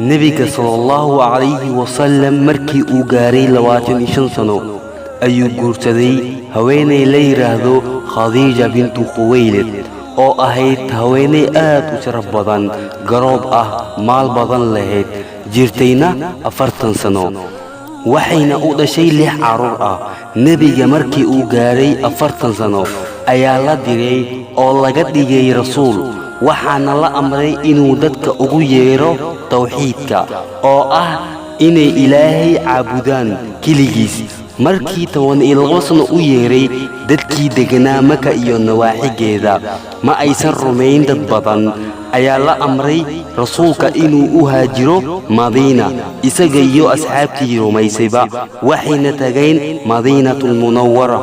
Nebiga sala Allahu calayhi wasalam markii uu gaaray 25 sano ayuu guursaday haweenay la yidhaahdo Khadiija bintu Khuwaylid, oo ahayd haweenay aad u sharaf badan, garoob ah, maal badan lahayd, jirtayna 40 sano, waxayna u dhashay lix carruur ah. Nebiga markii uu gaaray 40 sano ayaa la diray oo laga dhigay rasuul, waxaana la amray inuu dadka ugu yeedho tawxiidka, oo ah inay Ilaahay caabudaan keligiis. Markii 12 sano u yeedhay dadkii degganaa Maka iyo nawaaxigeeda, ma aysan rumayn dad badan. Ayaa la amray rasuulka inuu u haajiro Madiina, isaga iyo asxaabtii rumaysayba, waxayna tageen Madiinatulmunawara.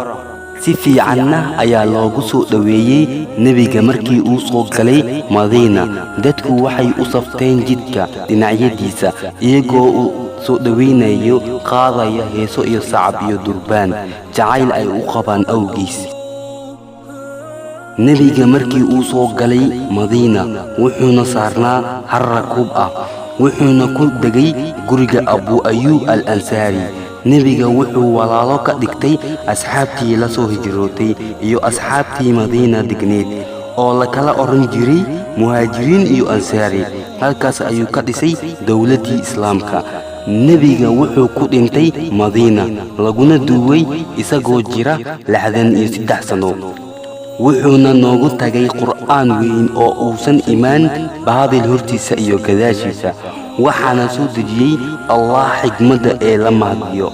Si fiicanna ayaa loogu soo dhoweeyey nebiga. Markii uu soo galay Madiina, dadku waxay u safteen jidka dhinacyadiisa, iyagoo uu soo dhowaynayo, qaadaya heeso iyo sacab iyo durbaan, jacayl ay u qabaan awgiis. Nebiga markii uu soo galay Madiina, wuxuuna saarnaa har rakuub ah, wuxuuna ku degay guriga Abu Ayuub al Ansaari. Nebiga wuxuu walaalo ka dhigtay asxaabtii la soo hijrootay iyo asxaabtii Madiina degneed, oo la kala odhan jiray Muhaajiriin iyo Ansaari. Halkaas ayuu ka dhisay dowladdii Islaamka. Nebiga wuxuu ku dhintay Madiina, laguna duuway isagoo jira 63 sano, wuxuuna noogu tagay Qur'aan weyn oo uusan imaan baadil hortiisa iyo gadaashiisa, waxaana soo dejiyey Allah xigmadda ee la mahdiyo.